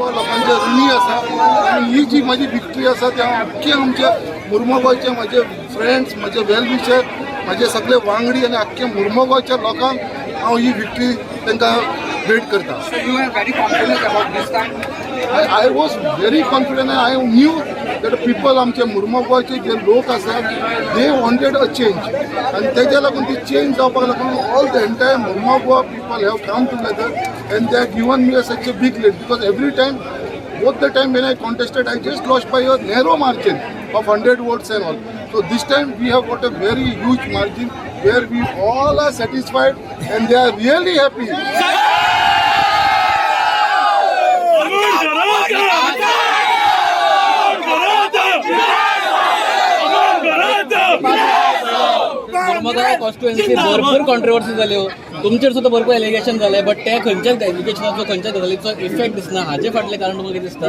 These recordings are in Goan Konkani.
लोकांचे ऋणी आसा आनी ही जी म्हाजी विक्ट्री आसा ती हांव आख्खे आमच्या मुर्मगांवचे म्हजे फ्रेंड्स, म्हजे वेल विशर, म्हजे सगळे वांगडी आनी आख्खे मुर्मगांवच्या लोकांक हांव ही विक्ट्री तांकां भेट करता. So you are very confident about this time? I was very confident. I knew that people, आमचे मुर्मगांवचे जे लोक आसा, they wanted a change आनी तेज्या लागून ती चेंज जावपाक लागून all the entire Mormugao Goa people have come together and they have given me a such a big lead, because every time, both the time when I contested, I just lost by a narrow margin of 100 votes and all. So this time we have got a very huge margin where we all are satisfied and they are really happy. Mormugao constituency भरपूर कॉन्ट्रोवर्सी जाल्यो, तुमचेर सुद्दां भरपूर एलिगेशन जाले, बट ते खंयच्याच एलिगेशनाचो, खंयच्याच गजालीचो इफेक्ट दिसना. हाजे फाटलें कारण तुमकां कितें दिसता?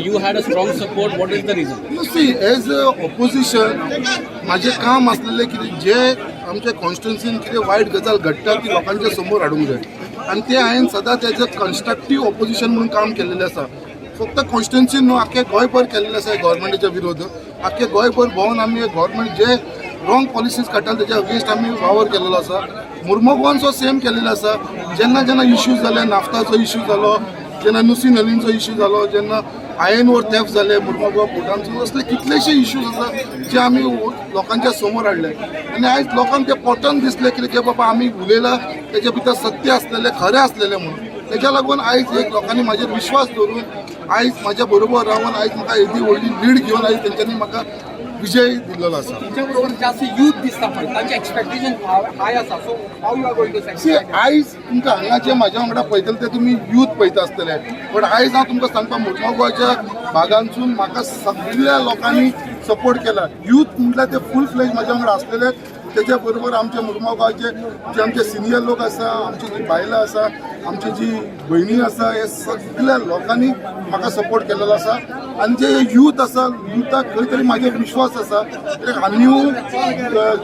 You had a strong support. What is the reason? You see, as a opposition, माझे काम आसलेलें कितें, जे आमच्या कॉन्स्टिट्युन्सीन कितें वायट गजाल घडटा ती लोकांच्या समोर हाडूंक जाय आनी ते हांवें सदांच एज अ कन्स्ट्रक्टीव ऑपोजिशन म्हणून काम केलेलें आसा. फक्त कॉन्स्टिट्युन्सीन न्हू, आख्खे गोंयभर केल्लें आसा. गव्हर्मेंटाच्या विरोध आख्खे गोंयभर भोंवन आमी गव्हर्मेंट जे रॉंग पॉलिसीज काडटाले तेच्या अगेन्स्ट आमी वावर केलेलो आसा. मुर्मगांवांचो सेम केलेलो आसा. जेन्ना जेन्ना इश्यूज जाले, नाफ्ताचो इश्यू जालो, जेन्ना नुसी नलींचो इश्यू जालो, जेन्ना आयर्न ओर थेफ्ट जाले मुर्मगांव पोर्टांतसून, असले कितलेशे इश्यूज आसा जे आमी लोकांच्या समोर हाडले आनी आयज लोकांक ते पटोवन दिसले कितें की बाबा आमी उलयला तेच्या भितर सत्य आसलेलें, खरें आसलेलें म्हणून. तेच्या लागून आयज एक लोकांनी म्हाजेर विश्वास दवरून आयज म्हाज्या बरोबर रावन आयज म्हाका येदी व्हडली लीड घेवन आयज तेंच्यांनी म्हाका विजय दिल्लो आसा. तुमच्या बरोबर जास्त युथ दिसता पळय, तांचे एक्सपेक्टेशन हाय आसा, so how you are going to see, आयज तुमकां हांगा जे म्हाज्या वांगडा पळयतले ते तुमी यूथ पळयता आसतले, बट आयज हांव तुमकां सांगता, मुर्मगांवच्या भागांतसून म्हाका सगळ्या लोकांनी सपोर्ट केला. यूथ म्हटल्यार ते फूल फ्लेज म्हाज्या वांगडा आसलेले. तेच्या बरोबर आमच्या मुर्मगांवचे जे आमचे सिनियर लोक आसा, आमची जी बायलां आसा, आमची जी भयणी आसा, हे सगळ्या लोकांनी म्हाका सपोर्ट केलेलो आसा. आनी जे यूथ आसा, युथाक खंय तरी म्हाजेर विश्वास आसा, कित्याक आमी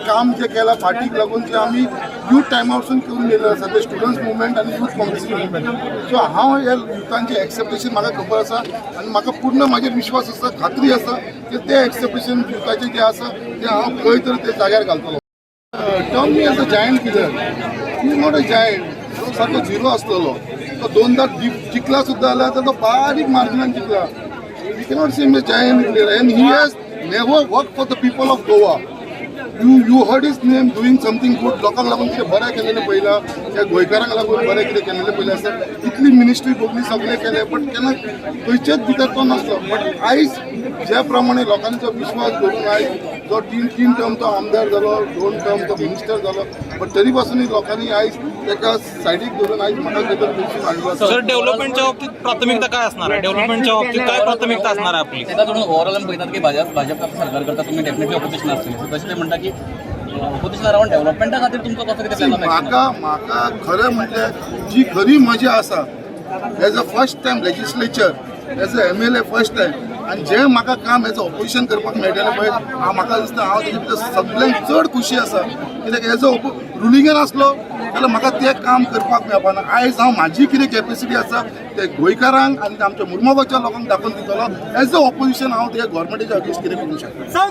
काम जे केलां फाटीक लागून, जे आमी यूथ टायमारसून करून येयल्ले आसा, ते स्टुडंट्स मुवमेंट आनी यूथ काँग्रेसी मुवमेंट. सो हांव ह्या युथांचे एक्सेप्टेशन म्हाका खबर आसा आनी म्हाका पूर्ण म्हाजेर विश्वास आसा, खात्री आसा की ते एक्सेप्टेशन युथाचें जें आसा तें हांव खंय तरी ते जाग्यार घालतलो. Term me as a giant killer. He not a giant. तो सारको झिरो आसलेलो. तो दोनदा जिखला सुद्दां जाल्यार तो बारीक मार्जिनान जिखला. We cannot see him a giant killer and he has never work for the people of Goa. You heard his name doing something good? लोकांक लागून कितें बरें केलेलें पळयलां? त्या गोंयकारांक लागून बरें कितें केलेलें पळयलें आसा? इतली मिनिस्ट्री भोगली, सगळें केलें, बट केन्ना खंयचेच भितर तो नासलो. बट आयज ज्या प्रमाणे लोकांचो विश्वास दवरून आयज जो तीन तीन टर्म तो आमदार जालो, दोन टर्म तो मिनिस्टर जालो, बट तरी पासूनय लोकांनी आयज ताका सायडीक दवरून आयज म्हाका खंय तरी वेंचून हाडलो आसा. सर, डेव्हलपमेंटच्या बाबतीत प्राथमिकता काय असणार आहे? डेव्हलपमेंटच्या बाबतीत काय प्राथमिकता असणार आहे आपली? ताका सोडून ओवरऑल आमी पळयतात की भाजप भाजप आतां सरकार करता, तुमी डेफिनेटली ऑपोजिशन आसतले. सो तशें ते म्हणटा की ऑपोजिशन रावन डेव्हलपमेंटा खातीर तुमचो कसो कितें प्लॅन? म्हाका म्हाका खरें म्हटल्यार जी खरी मजा आसा, as a first time legislature, as a MLA first time, आनी जें म्हाका काम एज अ ऑपोजिशन करपाक मेळटलें पळय, हांव म्हाका दिसता हांव तेजे भितर सगळ्यांत चड खुशी आसा, कित्याक एज अ रुलिंगान आसलो जाल्यार म्हाका तें काम करपाक मेळपाना. आयज हांव म्हाजी कितें कॅपेसिटी आसा ते गोंयकारांक आनी आमच्या मुर्मगांवच्या लोकांक दाखोवन दितलो. एज अ ऑपोजिशन हांव ते गव्हर्मेंटाच्या अगेन्स्ट कितें करूंक शकता.